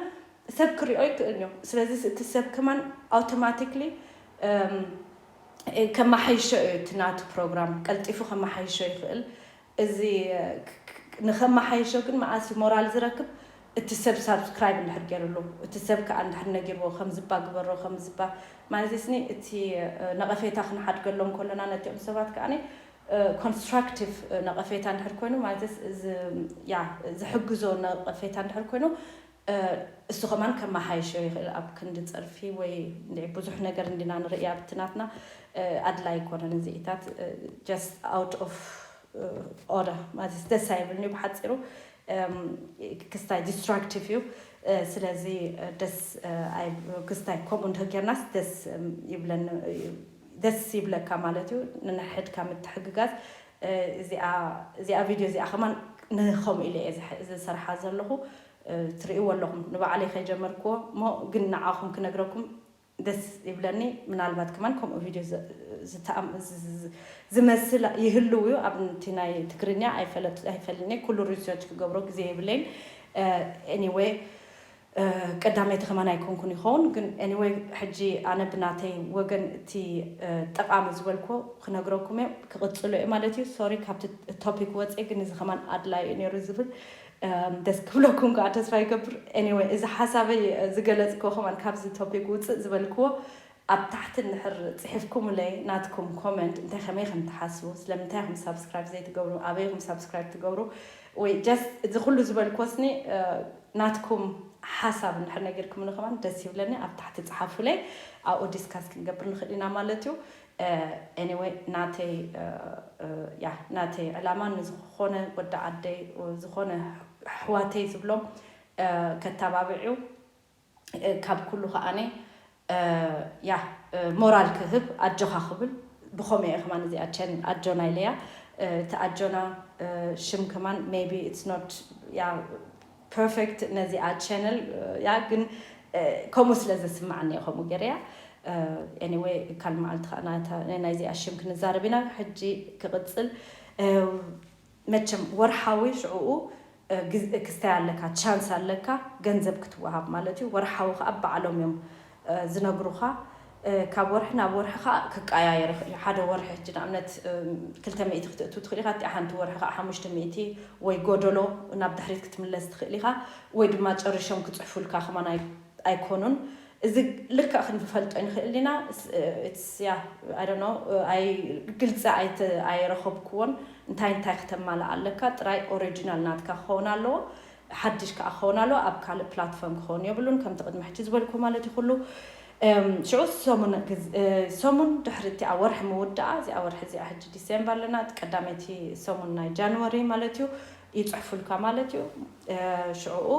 ሰብ ክሪኦ ይክእል እዩ። ስለዚ እቲ ሰብ ከማን ኣውቶማቲክሊ ከመሓይሾ እዩ፣ እቲ ናቱ ፕሮግራም ቀልጢፉ ከመሓይሾ ይኽእል። እዚ ንኸመሓይሾ ግን መኣስ ሞራል ዝረክብ? እቲ ሰብ ሳብስክራይብ እንድሕር ገይሩሉ፣ እቲ ሰብ ከዓ እንድሕር ነጊርዎ ከምዝባ ግበሮ ከምዝባ ማለት ስኒ እቲ ነቐፌታ ክንሓድገሎም ከሎና ነቲኦም ሰባት ከዓ ኮንስትራክቲቭ ነቐፌታ እንድሕር ኮይኑ ማለት ያ ዝሕግዞ ነቐፌታ እንድሕር ኮይኑ እሱ ከማን ከመሓይሾ ይኽእል። ኣብ ክንዲ ፀርፊ ወይ ብዙሕ ነገር እንዲና ንርኢ ኣብቲ ናትና ኣድላይ ኣይኮነን። እዚኢታት just out of order ማለት ደስ ኣይብልኒ ብሓፂሩ። ክስታይ ዲስትራክቲቭ እዩ። ስለዚ ደስ ክስታይ ከምኡ እንድሕር ጌርናስ ደስ ይብለኒ፣ ደስ ይብለካ ማለት እዩ። ንንሕድካ ምትሕግጋዝ። እዚኣ ቪድዮ እዚኣ ከማን ንኸምኡ ኢለ እየ ዝሰርሓ ዘለኹ። ትርእይዎ ኣለኹም። ንባዕለይ ከይጀመርክዎ እሞ ግን ንዓኹም ክነግረኩም ደስ ይብለኒ። ምናልባት ከማን ከምኡ ቪድዮ ዝመስል ይህልው እዩ። ኣብቲ ናይ ትግርኛ ኣይፈለጥን እየ፣ ኩሉ ሪሰርች ክገብሮ ግዜ የብለይን። Anyway፣ ቀዳመይቲ ከማን ኣይኮንኩን ይኸውን። ግን anyway ሕጂ ኣነ ብናተይ ወገን እቲ ጠቓሚ ዝበልክዎ ክነግረኩም እየ፣ ክቕፅሎ እየ ማለት እዩ። ሶሪ ካብቲ ቶፒክ ወፀ፣ ግን እዚ ከማን ኣድላይ እዩ ነይሩ ዝብል ደስ ክብለኩም ከዓ ተስፋ ይገብር። Anyway እዚ ሓሳበይ ዝገለፅክዎ ከማን ካብዚ ቶፒክ ውፅእ ዝበልክዎ ኣብ ታሕቲ እንድሕር ፅሒፍኩምለይ ናትኩም ኮመንት እንታይ ከመይ ከም ትሓስቡ፣ ስለምንታይ ኢኹም ሳብስክራይብ ዘይትገብሩ፣ ኣበይ ኢኹም ሳብስክራይብ ትገብሩ ወይ just እዚ ኩሉ ዝበልክዎ ስኒ ናትኩም ሓሳብ እንድሕር ነጊርኩምኒ ከማን ደስ ይብለኒ። ኣብ ታሕቲ ፀሓፉለይ፣ ኣብኡ ዲስካስ ክንገብር ንኽእል ኢና ማለት እዩ። Anyway ናተይ ያ ናተይ ዕላማ ንዝኾነ ወዲ ዓደይ ዝኾነ ኣሕዋተይ ዝብሎም ከተባብዑ ካብ ኩሉ ከዓኒ ያ ሞራል ክህብ ኣጆኻ ክብል ብኸምኡ እየ ከማን እዚኣ ቸን ኣጆና ኢለያ። እቲ ኣጆና ሽም ከማን maybe it's not ያ ፐርፌክት ነዚኣ ቻነል ያ ግን ከምኡ ስለ ዘስማዓኒ እየ ከምኡ ገይረያ። Anyway ካልእ መዓልቲ ከዓ ናይዚኣ ሽም ክንዛረብ ኢና። ሕጂ ክቕፅል መቸም ወርሓዊ ሽዕኡ ክስታይ ኣለካ፣ ቻንስ ኣለካ ገንዘብ ክትወሃብ ማለት እዩ። ወርሓዊ ከዓ በዓሎም እዮም ዝነግሩኻ። ካብ ወርሒ ናብ ወርሒ ከዓ ክቀያየር ይኽእል እዩ። ሓደ ወርሒ ሕጂ ንኣብነት ክልተ ሚእቲ ክትእቱ ትኽእል ኢኻ፣ እቲኣ ሓንቲ ወርሒ ከዓ ሓሙሽተ ሚእቲ ወይ ጎደሎ ናብ ድሕሪት ክትምለስ ትኽእል ኢኻ፣ ወይ ድማ ጨሪሾም ክፅሕፉልካ ከማን ኣይኮኑን። እዚ ልክዕ ክንፈልጦ ንኽእል ኢና። ያ ግልፂ ኣይረኸብክዎን። እንታይ እንታይ ክተማልእ ኣለካ? ጥራይ ኦሪጂናል ናትካ ክኸውን ኣለዎ፣ ሓድሽ ከዓ ክኸውን ኣለዎ። ኣብ ካልእ ፕላትፎርም ክኸውን የብሉን። ከምቲ ቅድሚ ሕጂ ዝበልኩ ማለት እዩ ኩሉ ሽዑ ሰሙን ድሕሪ እቲኣ ወርሒ ምውዳኣ፣ እዚኣ ወርሒ እዚኣ ሕጂ ዲሴምበር ኣለና፣ ቀዳመይቲ ሰሙን ናይ ጃንዋሪ ማለት እዩ ይፅሕፉልካ ማለት እዩ። ሽዕኡ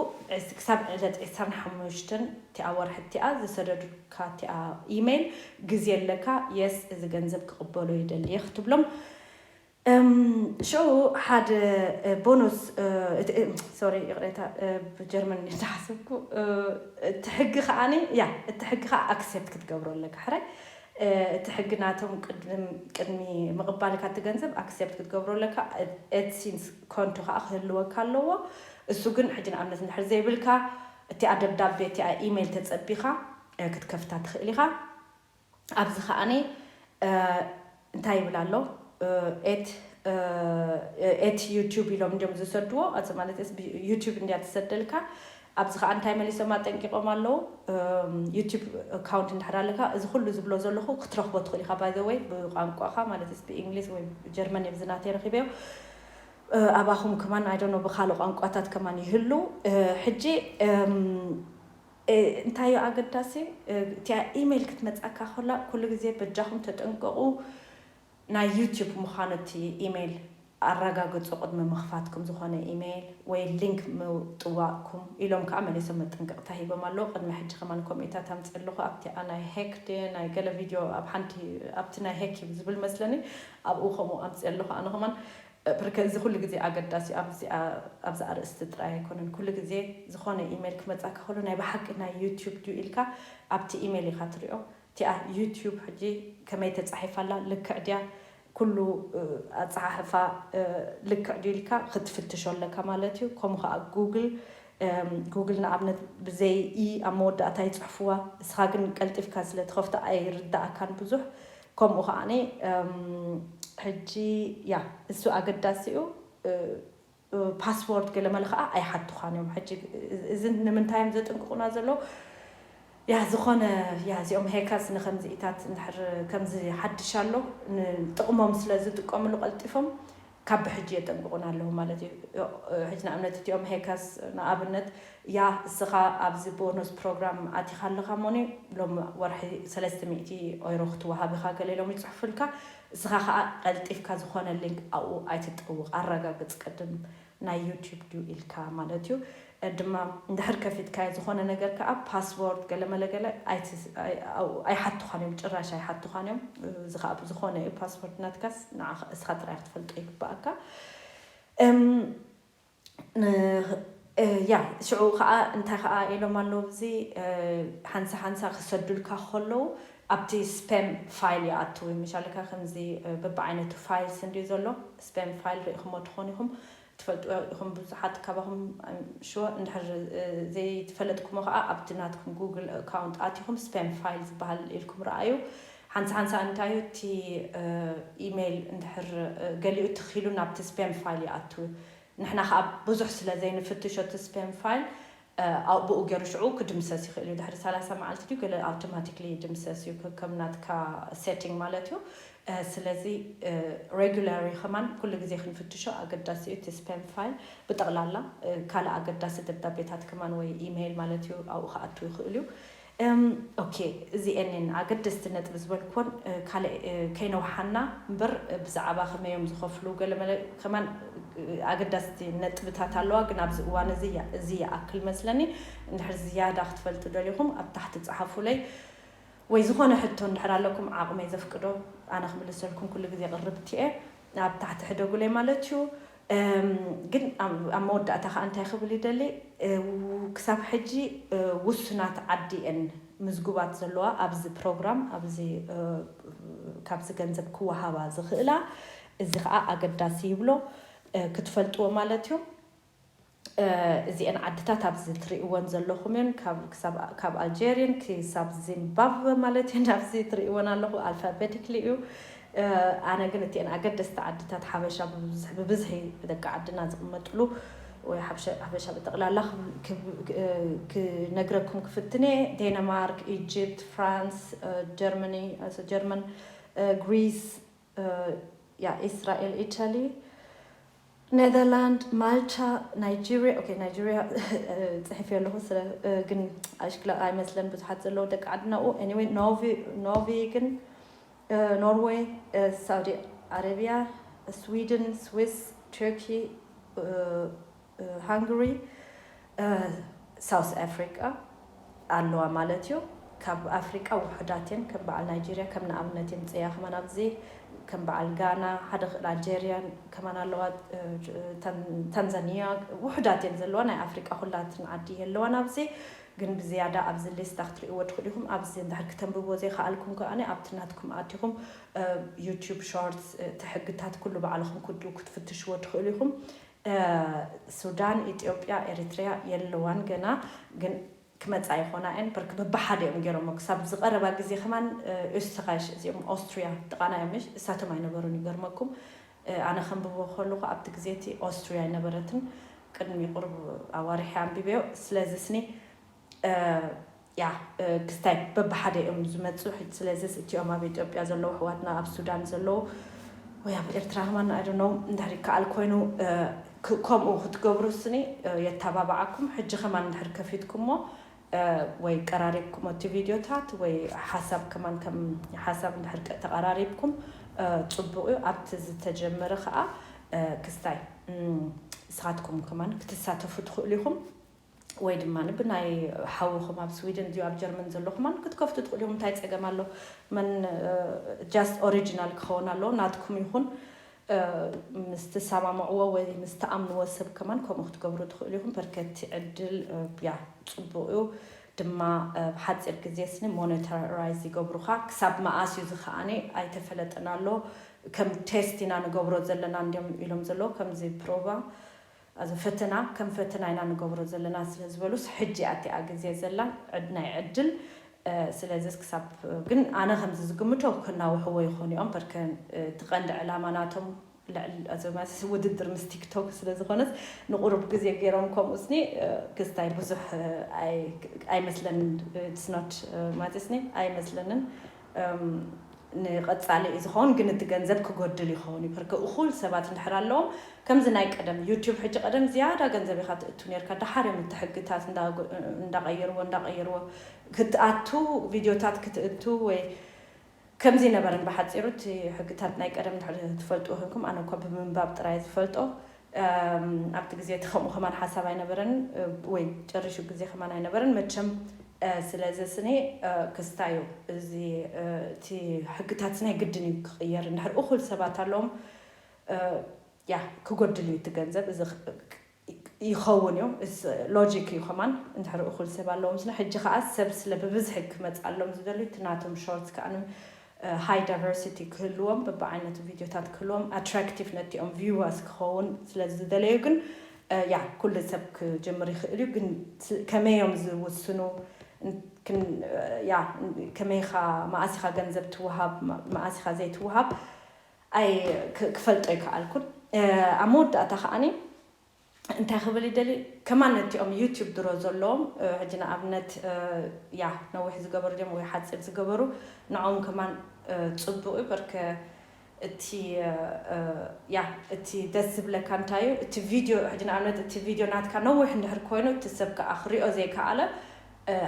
ክሳብ ዕለት ዕስራን ሓሙሽተን እቲኣ ወርሒ እቲኣ ዝሰደዱልካ እቲኣ ኢሜይል ግዜ ኣለካ። የስ እዚ ገንዘብ ክቕበሎ ይደሊ እየ ክትብሎም። ሽዑ ሓደ ቦኑስ ሶሪ ይቕሬታ ብጀርመን እንዳሓሰብኩ እቲ ሕጊ ከዓኒ ያ እቲ ሕጊ ከዓ ኣክሴፕት ክትገብሮ ኣለካ ሕራይ። እቲ ሕጊ ናቶም ቅድሚ ምቕባልካ እቲ ገንዘብ ኣክሴፕት ክትገብሮ ኣለካ። ኤድሲንስ ኮንቶ ከዓ ክህልወካ ኣለዎ። እሱ ግን ሕጂ ንኣብነት እንድሕር ዘይብልካ እቲኣ ደብዳቤ እቲኣ ኢሜይል ተፀቢኻ ክትከፍታ ትኽእል ኢኻ። ኣብዚ ከዓኒ እንታይ ይብል ኣሎ? ኤት ዩቱብ ኢሎም እንዲም ዝሰድዎ፣ ኣዚ ማለት ዩቱብ እንዲያ ትሰደልካ። ኣብዚ ከዓ እንታይ መሊሶም ኣጠንቂቆም ኣለዉ? ዩቱብ ኣካውንት እንድሕር ኣለካ፣ እዚ ኩሉ ዝብሎ ዘለኹ ክትረኽቦ ትኽእል ኢኻ። ባይ ዘ ወይ ብቋንቋኻ ማለት ስ ብእንግሊዝ ወይ ጀርመን እዮም ዝናተይ ረኺበዮ። ኣባኹም ከማን ኣይዶኖ ብካልእ ቋንቋታት ከማን ይህሉ። ሕጂ እንታይ ዩ ኣገዳሲ? እቲኣ ኢሜይል ክትመፅኣካ ከላ ኩሉ ግዜ በጃኹም ተጠንቀቑ። ናይ ዩቲዩብ ምዃኑ እቲ ኢሜይል ኣረጋግፁ ቅድሚ ምኽፋትኩም። ዝኾነ ኢሜይል ወይ ሊንክ ምጥዋቕኩም ኢሎም ከዓ መሊሶም መጠንቀቕታ ሂቦም ኣለዉ። ቅድሚ ሕጂ ከማን ከምኡታት ኣምፅእ ኣለኹ። ኣብቲኣ ናይ ሄክ ድየ ናይ ገለ ቪድዮ ኣብ ሓንቲ ኣብቲ ናይ ሄክ እዩ ዝብል መስለኒ፣ ኣብኡ ከምኡ ኣምፅእ ኣለኹ። ኣነ ከማን ብርከ እዚ ኩሉ ግዜ ኣገዳሲ ኣብዚኣ ኣብዛ ኣርእስቲ ጥራይ ኣይኮነን። ኩሉ ግዜ ዝኾነ ኢሜይል ክመጻካ ከሎ ናይ ብሓቂ ናይ ዩቲዩብ ድዩ ኢልካ ኣብቲ ኢሜይል ኢኻ ትሪኦ። እቲኣ ዩቲዩብ ሕጂ ከመይ ተጻሒፋ ኣላ? ልክዕ ድያ? ኩሉ ኣጸሓሕፋ ልክዕ ድዩ ኢልካ ክትፍትሾ ኣለካ ማለት እዩ። ከምኡ ከኣ ጉግል ጉግል ንኣብነት ብዘይ ኢ ኣብ መወዳእታ ይጽሕፍዋ። እስኻ ግን ቀልጢፍካ ስለ ትኸፍቶ ኣይርዳእካን ብዙሕ። ከምኡ ከኣ ሕጂ ያ እሱ ኣገዳሲ እዩ። ፓስወርድ ገለ መለ ከዓ ኣይሓቱኻን እዮም። ሕጂ እዚ ንምንታይ እዮም ዘጥንቅቁና ዘለዉ? ያ ዝኾነ ያ እዚኦም ሄከርስ ንከምዚኢታት እንድሕር ከምዚ ሓድሽ ኣሎ ንጥቕሞም ስለ ዝጥቀምሉ ቀልጢፎም ካብ ብሕጂ የጠንቅቁና ኣለዉ ማለት እዩ። ሕጂ ንኣብነት እቲኦም ሄከርስ ንኣብነት ያ እስኻ ኣብዚ ቦኖስ ፕሮግራም ኣቲኻ ኣለኻ ሞኒ ሎም ወርሒ ሰለስተ ሚእቲ ኦይሮ ክትወሃብ ኢኻ ገለ ኢሎም ይፅሕፉልካ። እስኻ ከዓ ቀልጢፍካ ዝኾነ ሊንክ ኣብኡ ኣይትጠውቕ፣ ኣረጋግፅ ቅድም ናይ ዩቲዩብ ድዩ ኢልካ ማለት እዩ። ድማ እንድሕር ከፊትካዮ ዝኾነ ነገር ከዓ ፓስወርድ ገለመለ ገለ ኣይሓቱኻን እዮም፣ ጭራሽ ኣይሓቱኻን እዮም። እዚ ከዓ ብዝኾነ እዩ ፓስወርድ ናትካስ ንዓኻ እስኻ ጥራይ ክትፈልጦ ይግባኣካ። ያ ሽዑ ከዓ እንታይ ከዓ ኢሎም ኣለዉ፣ እዚ ሓንሳ ሓንሳ ክሰዱልካ ከለዉ ኣብቲ ስፔም ፋይል ይኣትዉ። ምሻልካ ከምዚ በብዓይነቱ ፋይልስ እንድዩ ዘሎ፣ ስፔም ፋይል ርኢኹሞ ትኾኑ ኢኹም፣ ትፈልጡ ኢኹም ብዙሓት ካባኹም ሽወ። እንድሕር ዘይትፈለጥኩሞ ከዓ ኣብቲ ናትኩም ጉግል ኣካውንት ኣቲኹም ስፔም ፋይል ዝበሃል ኢልኩም ረኣዩ። ሓንሳ ሓንሳ እንታይ እዩ እቲ ኢሜይል እንድሕር ገሊኡ ትኺሉ ናብቲ ስፔም ፋይል ይኣትዉ። ንሕና ከዓ ብዙሕ ስለ ዘይንፍትሾ እቲ ስፔም ፋይል ኣብኡ ገይሩ ሽዑ ክድምሰስ ይኽእል እዩ። ድሕሪ ሰላሳ መዓልቲ ድዩ ገለ ኣውቶማቲክሊ ይድምሰስ እዩ፣ ከም ናትካ ሴቲንግ ማለት እዩ። ስለዚ ሬጉላሪ ከማን ኩሉ ግዜ ክንፍትሾ ኣገዳሲ እዩ። እቲ ስፔም ፋይል ብጠቕላላ ካልእ ኣገዳሲ ደብዳቤታት ከማን ወይ ኢሜይል ማለት እዩ ኣብኡ ክኣቱ ይኽእል እዩ። ኦኬ፣ እዚኤንን ኣገደስቲ ነጥቢ ዝበልኩዎን ካልእ ከይነውሓና እምበር ብዛዕባ ከመዮም ዝኸፍሉ ገለመለ ከማን ኣገዳስቲ ነጥብታት ኣለዋ። ግን ኣብዚ እዋን እዚ እዚ ይኣክል መስለኒ። እንድሕር ዝያዳ ክትፈልጡ ደሊኹም ኣብ ታሕቲ ጸሓፉለይ፣ ወይ ዝኾነ ሕቶ እንድሕር ኣለኩም ዓቕመይ ዘፍቅዶ ኣነ ክምልሰልኩም ኩሉ ግዜ ቅርብቲ እየ። ኣብ ታሕቲ ሕደጉለይ ማለት እዩ። ግን ኣብ መወዳእታ ከዓ እንታይ ክብል ይደሊ፣ ክሳብ ሕጂ ውሱናት ዓዲ እየን ምዝጉባት ዘለዋ ኣብዚ ፕሮግራም፣ ኣብዚ ካብዚ ገንዘብ ክወሃባ ዝኽእላ። እዚ ከዓ ኣገዳሲ ይብሎ ክትፈልጥዎ ማለት እዩ። እዚአን ዓድታት ኣብዚ ትሪእወን ዘለኹም እየን። ካብ ኣልጀሪየን ክሳብ ዚምባብወ ማለት እየን ኣብዚ ትሪእወን ኣለኹ። ኣልፋቤቲክሊ እዩ። ኣነ ግን እቲአን ኣገደስቲ ዓድታት ሓበሻ ብብዝሒ ደቂ ዓድና ዝቕመጥሉ ወይ ሓበሻ ብጠቕላላ ክነግረኩም ክፍትነ። ዴንማርክ፣ ኢጅፕት፣ ፍራንስ፣ ጀርመኒ፣ ጀርመን፣ ግሪስ፣ ያ ኢስራኤል፣ ኢታሊ፣ ኔዘርላንድ፣ ማልታ፣ ናይጄሪያ። ኦኬ፣ ናይጄሪያ ፅሒፍ የለኹ ስለ ግን ኣሽክላ ኣይመስለን ብዙሓት ዘለዉ ደቂ ዓድና። ኡ ኤኒወይ፣ ኖርዌ ግን፣ ኖርዌይ፣ ሳውዲ ኣረቢያ፣ ስዊድን፣ ስዊስ፣ ቱርኪ፣ ሃንግሪ፣ ሳውስ ኣፍሪቃ ኣለዋ ማለት እዩ። ካብ ኣፍሪቃ ውሑዳት እየን። ከም በዓል ናይጄሪያ ከም ንኣብነት የምፅያ ከማን ኣብዚ ከም በዓል ጋና ሓደ ክእል ኣልጀሪያ ከማን ኣለዋ። ታንዛኒያ ውሑዳት እየን ዘለዋ። ናይ ኣፍሪቃ ኩላትን ዓዲ የለዋን ኣብዚ። ግን ብዝያዳ ኣብዚ ሊስታ ክትርእይዎ ትኽእሉ ኢኹም። ኣብዚ እንድሕር ክተንብብዎ ዘይከኣልኩም ከኣ ኣብቲ ናትኩም ኣቲኹም ዩቲዩብ ሾርትስ እቲ ሕግታት ኩሉ ባዕልኹም ክዱ ክትፍትሽዎ ትኽእሉ ኢኹም። ሱዳን፣ ኢትዮጵያ፣ ኤሪትሪያ የለዋን ገና፣ ግን ክመጻ ይኾና እየን። ብርክ ብብሓደ እዮም ገይሮሞ። ክሳብ ዝቐረባ ግዜ ከማን ኡስትራይሽ እዚኦም ኦስትሪያ ጥቓና እዮም፣ ምሽ እሳቶም ኣይነበሩን። ይገርመኩም፣ ኣነ ከንብቦ ከለኹ ኣብቲ ግዜ እቲ ኦስትሪያ ኣይነበረትን። ቅድሚ ቁርብ ኣዋርሕ ኣንቢበዮ። ስለዚ ስኒ ያ ክስታይ በብሓደ እዮም ዝመፁ። ስለዚ እቲኦም ኣብ ኢትዮጵያ ዘለዉ ኣሕዋትና፣ ኣብ ሱዳን ዘለዉ ወይ ኣብ ኤርትራ ከማን ኣይ ዶንት ኖ እንድሕር ይከኣል ኮይኑ ከምኡ ክትገብሩ ስኒ የተባብዓኩም። ሕጂ ከማን እንድሕር ከፊትኩሞ ወይ ቀራሪብኩም እቲ ቪድዮታት ወይ ሓሳብ ከማን ከም ሓሳብ እንድሕር ተቐራሪብኩም ፅቡቕ እዩ። ኣብቲ ዝተጀመረ ከዓ ክስታይ ንስኻትኩም ከማን ክትሳተፉ ትኽእሉ ኢኹም። ወይ ድማ ብናይ ሓውኹም ኣብ ስዊድን ድዩ ኣብ ጀርመን ዘለኹም ክትከፍቱ ትኽእሉ ኢኹም። እንታይ ፀገም ኣሎ? መን just ኦሪጂናል ክኸውን ኣለዎ፣ ናትኩም ይኹን። ምስ ትሰማምዕዎ ወይ ምስ ትኣምንዎ ሰብ ከማን ከምኡ ክትገብሩ ትኽእሉ ኢኹም። በርከቲ ዕድል ያ ፅቡቕ እዩ ድማ ብሓፂር ግዜ ስኒ ሞኔታራይዝ ይገብሩኻ። ክሳብ መኣስ እዩ ዝኸኣነ ኣይተፈለጠን ኣሎ። ከም ቴስት ኢና ንገብሮ ዘለና እንዲም ኢሎም ዘለዉ ከምዚ ፕሮቫ እዚ ፈተና ከም ፈተና ኢና ንገብሮ ዘለና ስለ ዝበሉስ ሕጂ ኣቲኣ ግዜ ዘላ ናይ ዕድል ስለዚ ክሳብ ግን ኣነ ከምዚ ዝግምቶ ክናውሕዎ ይኾኑ እዮም። በርከ እቲ ቀንዲ ዕላማ ናቶም ልዕል ውድድር ምስ ቲክቶክ ስለ ዝኾነስ ንቁሩብ ግዜ ገይሮም ከምኡ ስኒ ክስታይ ብዙሕ ኣይመስለንን። ስኖት ማለት ስኒ ኣይመስለንን። ንቐጻሊ እዩ ዝኸውን፣ ግን እቲ ገንዘብ ክጎድል ይኸውን እዩ። በርከ እኹል ሰባት እንድሕር ኣለዎም ከምዚ ናይ ቀደም ዩቲዩብ ሕጂ ቀደም ዝያዳ ገንዘብ ኢኻ ትእቱ ነርካ። ደሓር እዮም እቲ ሕግታት እንዳቀየርዎ እንዳቀየርዎ ክትኣቱ ቪድዮታት ክትእቱ ወይ ከምዚ ነበረን። ብሓፂሩ እቲ ሕግታት ናይ ቀደም እንድሕር ትፈልጡ ኮይንኩም፣ ኣነ እኳ ብምንባብ ጥራይ ዝፈልጦ ኣብቲ ግዜ እቲ ከምኡ ከማን ሓሳብ ኣይነበረን ወይ ጨሪሹ ግዜ ከማን ኣይነበረን መቸም። ስለዚ ስኒ ክስታዩ እዚ እቲ ሕግታት ናይ ግድን እዩ ክቕየር። እንድሕር እኹል ሰባት ኣለዎም ያ ክጎድል እዩ እቲ ገንዘብ። እዚ ይኸውን እዩ ሎጂክ እዩ ከማን እንድሕር እኹል ሰብ ኣለዎም ስነ። ሕጂ ከዓ ሰብ ስለ ብብዝሒ ክመፅኣሎም ዝደልዩ እቲ ናቶም ሾርት ከዓ ሃይ ዳይቨርሲቲ ክህልዎም በብዓይነቱ ቪድዮታት ክህልዎም ኣትራክቲቭ ነቲኦም ቪዋስ ክኸውን ስለ ዝደለዩ ግን ያ ኩሉ ሰብ ክጅምር ይኽእል እዩ። ግን ከመይ እዮም ዝውስኑ? ያ ከመይኻ መኣሲኻ ገንዘብ ትወሃብ መኣሲኻ ዘይትወሃብ ኣይ ክፈልጦ ይከኣልኩን። ኣብ መወዳእታ ከዓኒ እንታይ ክብል ይደሊ ከማን ነቲኦም ዩቲዩብ ድሮ ዘለዎም ሕጂ ንኣብነት ያ ነዊሕ ዝገበሩ ድዮም ወይ ሓፂር ዝገበሩ ንዖም ከማን ፅቡቅ እዩ። በርከ እቲ ያ እቲ ደስ ዝብለካ እንታይ እዩ እቲ ቪድዮ ሕጂ ንኣብነት እቲ ቪድዮ ናትካ ነዊሕ እንድሕር ኮይኑ እቲ ሰብ ከዓ ክሪኦ ዘይከኣለ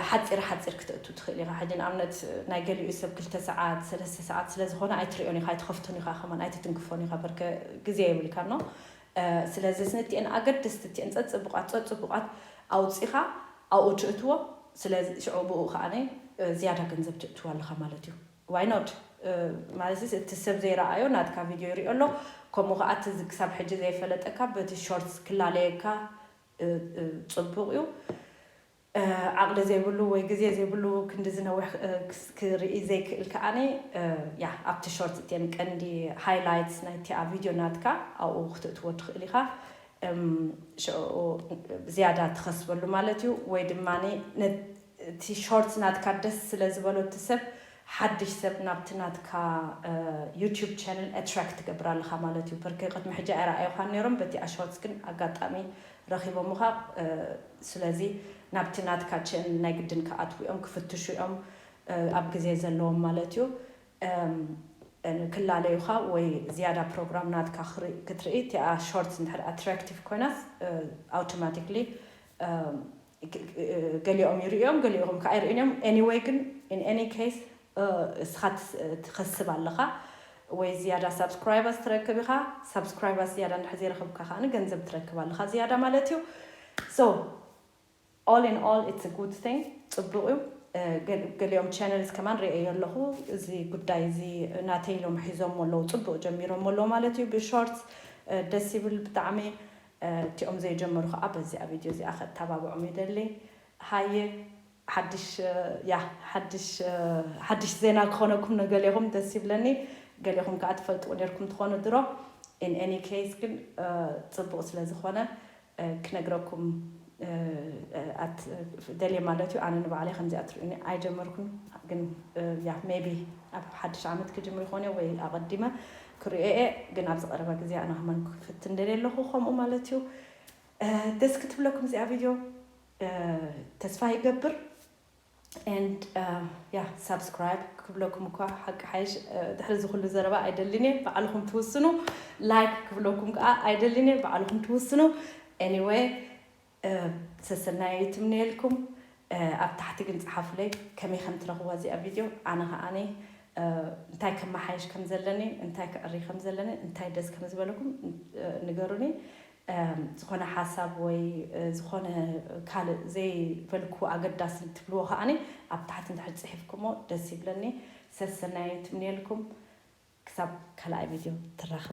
ሓፂር ሓፂር ክትእቱ ትኽእል ኢኻ። ሕጂ ንኣብነት ናይ ገሊኡ ሰብ ክልተ ሰዓት ሰለስተ ሰዓት ስለ ዝኾነ ኣይትሪኦን ኢኻ ኣይትኸፍቶን ኢኻ ከማን ኣይትትንክፎን ኢኻ በርከ ግዜ የብልካ ኖ። ስለዚ ስንቲኤን ኣገደስቲ እቲኤን ፀፅቡቓት ፀፅቡቓት ኣውፂኻ ኣብኡ ትእትዎ። ስለዚ ሽዑ ብኡ ከዓነ ዝያዳ ገንዘብ ትእትዋ ኣለኻ ማለት እዩ። ዋይኖት ማለት እቲ ሰብ ዘይረኣዮ ናትካ ቪድዮ ይሪኦ ኣሎ። ከምኡ ከዓ እቲ ክሳብ ሕጂ ዘይፈለጠካ በቲ ሾርትስ ክላለየካ ፅቡቕ እዩ። ዓቕሊ ዘይብሉ ወይ ግዜ ዘይብሉ ክንዲ ዝነውሕ ክርኢ ዘይክእል ከዓኒ ያ ኣብቲ ሾርት እቲን ቀንዲ ሃይላይትስ ናይቲኣ ቪድዮ ናትካ ኣብኡ ክትእትዎ ትኽእል ኢኻ። ሽዑ ዝያዳ ትኸስበሉ ማለት እዩ። ወይ ድማ እቲ ሾርት ናትካ ደስ ስለ ዝበሎ እቲ ሰብ ሓድሽ ሰብ ናብቲ ናትካ ዩቲዩብ ቻነል ኣትራክት ትገብር ኣለኻ ማለት እዩ። በርከ ቅድሚ ሕጂ ኣይረኣዩኻን ነይሮም በቲኣ ሾርትስ ግን ኣጋጣሚ ረኺቦምኻ። ስለዚ ናብቲ ናትካ ቻነል ናይ ግድን ክኣትዉ እዮም ክፍትሹ እዮም ኣብ ግዜ ዘለዎም ማለት እዩ። ክላለዩኻ ወይ ዝያዳ ፕሮግራም ናትካ ክትርኢ እቲኣ ሾርትስ እንድሕር ኣትራክቲቭ ኮይናስ ኣውቶማቲክሊ ገሊኦም ይርእዮም ገሊኦም ከዓ ኣይርእን እዮም። ኤኒወይ ግን ኢን ኤኒ ኬስ እስኻ ትኸስብ ኣለኻ ወይ ዝያዳ ሳብስክራይበርስ ትረክብ ኢኻ። ሳብስክራይበርስ ዝያዳ እንድሕር ዘይረኸብካ ከዓ ገንዘብ ትረክብ ኣለኻ ዝያዳ ማለት እዩ። So all in all it's a good thing። ፅቡቅ እዩ። ገሊኦም ቻነልስ ከማን ርእየ ኣለኹ። እዚ ጉዳይ እዚ ናተይ ኢሎም ሒዞም ኣለዉ ፅቡቅ ጀሚሮም ኣለዉ ማለት እዩ። ብሾርትስ ደስ ይብል ብጣዕሚ። እቲኦም ዘይጀመሩ ከዓ በዚኣ ቪድዮ እዚኣ ከተባብዖም ይደሊ። ሃየ ሓድሽ ያ ሓድሽ ሓድሽ ዜና ክኾነኩም ንገሌኹም ደስ ይብለኒ። ገሌኹም ከዓ ትፈልጥዎ ነርኩም ትኾኑ ድሮ። In any case ግን ፅቡቅ ስለ ዝኾነ ክነግረኩም ኣት ደልየ ማለት እዩ። ኣነ ንባዕለይ ከምዚኣ ትርእዩኒ ኣይጀመርኩን ግን ያ maybe ኣብ ሓድሽ ዓመት ክጅምር ይኾን ወይ ኣቐዲመ ክርእየ ግን ኣብዚ ቀረባ ግዜ ኣነ ከማን ክፍትን ደልየ ኣለኹ ከምኡ ማለት እዩ። ደስ ክትብለኩም እዚኣ ቪድዮ ተስፋ ይገብር። And yeah, subscribe ክብለኩም እኳ ሓቂ ሓይሽ ድሕሪ ዝኩሉ ዘረባ ኣይደልን እየ፣ ባዕልኹም ትውስኑ። Like ክብለኩም ከዓ ኣይደልን እየ፣ ባዕልኹም ትውስኑ። Anyway ሰሰናይ ትምንየልኩም። ኣብ ታሕቲ ግን ጸሓፉለይ ከመይ ከም ትረኽብዋ እዚኣ ቪድዮ። ኣነ ከዓኒ እንታይ ከመሓይሽ ከም ዘለኒ፣ እንታይ ከዕሪ ከም ዘለኒ፣ እንታይ ደስ ከም ዝበለኩም ንገሩኒ። ዝኾነ ሓሳብ ወይ ዝኾነ ካልእ ዘይበልኩ ኣገዳሲ ትብልዎ ከዓኒ ኣብ ታሕቲ እንድሕር ጽሒፍኩሞ ደስ ይብለኒ። ሰሰናይ ትምንየልኩም። ክሳብ ካልኣይ ቪድዮ ትራኸብ።